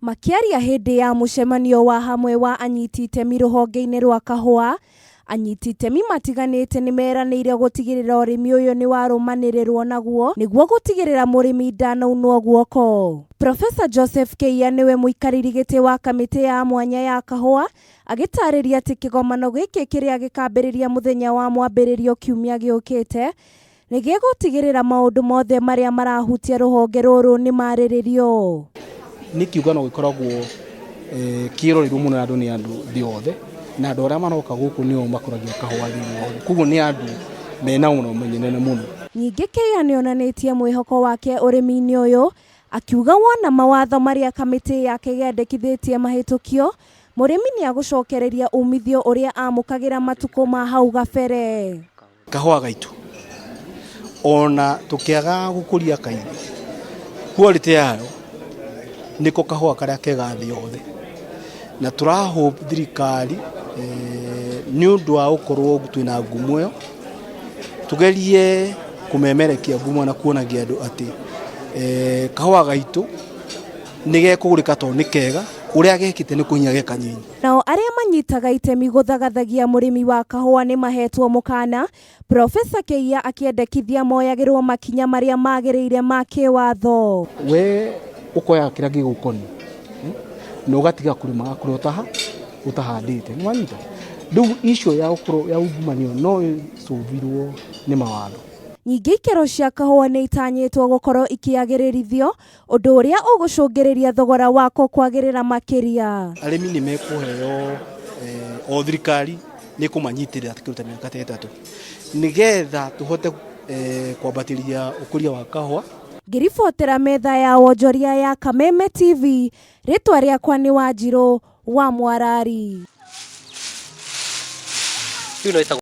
Makĩaria hĩndĩ ya mũcemanio wa hamwe wa anyiti itemi rũhonge-inĩ rwa kahũa, anyiti itemi matiganĩte nĩ meranĩire gũtigĩrĩra ũrĩmi ũyũ nĩ warũmanĩrĩrwo naguo nĩguo gũtigĩrĩra mũrĩmi ndanaunwo guoko. Professor Joseph Keiya nĩwe mũikarĩri gĩtĩ wa kamĩtĩ ya mwanya ya kahũa agĩtarĩria atĩ kĩgomano gĩkĩ kĩrĩa gĩkambĩrĩria mũthenya wa mwambĩrĩrio kiumia gĩũkĩte nĩ gĩgũtigĩrĩra maũndũ mothe marĩa marahutia rũhonge rũrũ nĩ marĩrĩrio. Nĩ kĩũngano gĩkoragwo kĩroreirwo mũno andũ nĩ andũ thĩ yothe, na andũ arĩa maroka gũkũ nĩo makũragia kahũa thĩinĩ wothe, koguo nĩ andũ mena ũmenyo nene mũno. Ningĩ Keiya nĩonanĩtie mwĩhoko wake ũrĩmi-inĩ ũyũ akiuga wona mawatho marĩa kamĩtĩ yake yendekithĩtie mahĩtũkio, mũrĩmi nĩagũcokereria umithio ũrĩa amũkagĩra matukũ ma hau gabere. Kahũa gaitũ ona tũkĩaga gũkũria kaingĩ, quality yayo nĩko kahũa karĩa kega thĩ yothe, na tũra hope thirikari nĩ ũndũ wa gũkorwo twĩna ngumo ĩyo, tũgerie kũmemerekia ngumo na kuonagia andũ atĩ kahũa gaitũ nĩ gekũgũrĩka tondũ nĩ kega, ũrĩa gekĩte nĩ kũhinya ge kanyinyi. Nao arĩa manyitaga itemi gũthagathagia mũrĩmi wa kahũa nĩ mahetwo mũkana, Professor Keiya akĩendekithia moyagĩrwo makinya marĩa magĩrĩire ma kĩwatho. We ũkoyaga kĩrĩa gĩgũkoniĩ na ũgatiga kũrĩma kũrĩa ũtahandĩte, nĩ wanyita? Rĩu issue ya gũkorwo ya ungumania no ĩcũthirwo nĩ mawatho. Ningĩ ikĩro cia kahũa nĩ itanyĩtwo gũkorwo ikĩagĩrĩrithio, ũndũ ũrĩa ũgũcũngĩrĩria thogora wako kwagĩrĩra makĩria. Arĩmi nĩ mekũheo o thirikari nĩ kũmanyitĩrĩra kĩndũ ta mĩaka ta 3 nĩgetha tũhote kwambatĩria ũkũria wa kahũa. Ngĩribotera metha ya wonjoria ya Kameme TV, rĩtwa rĩakwa nĩ Wanjirũ wa Mwarari.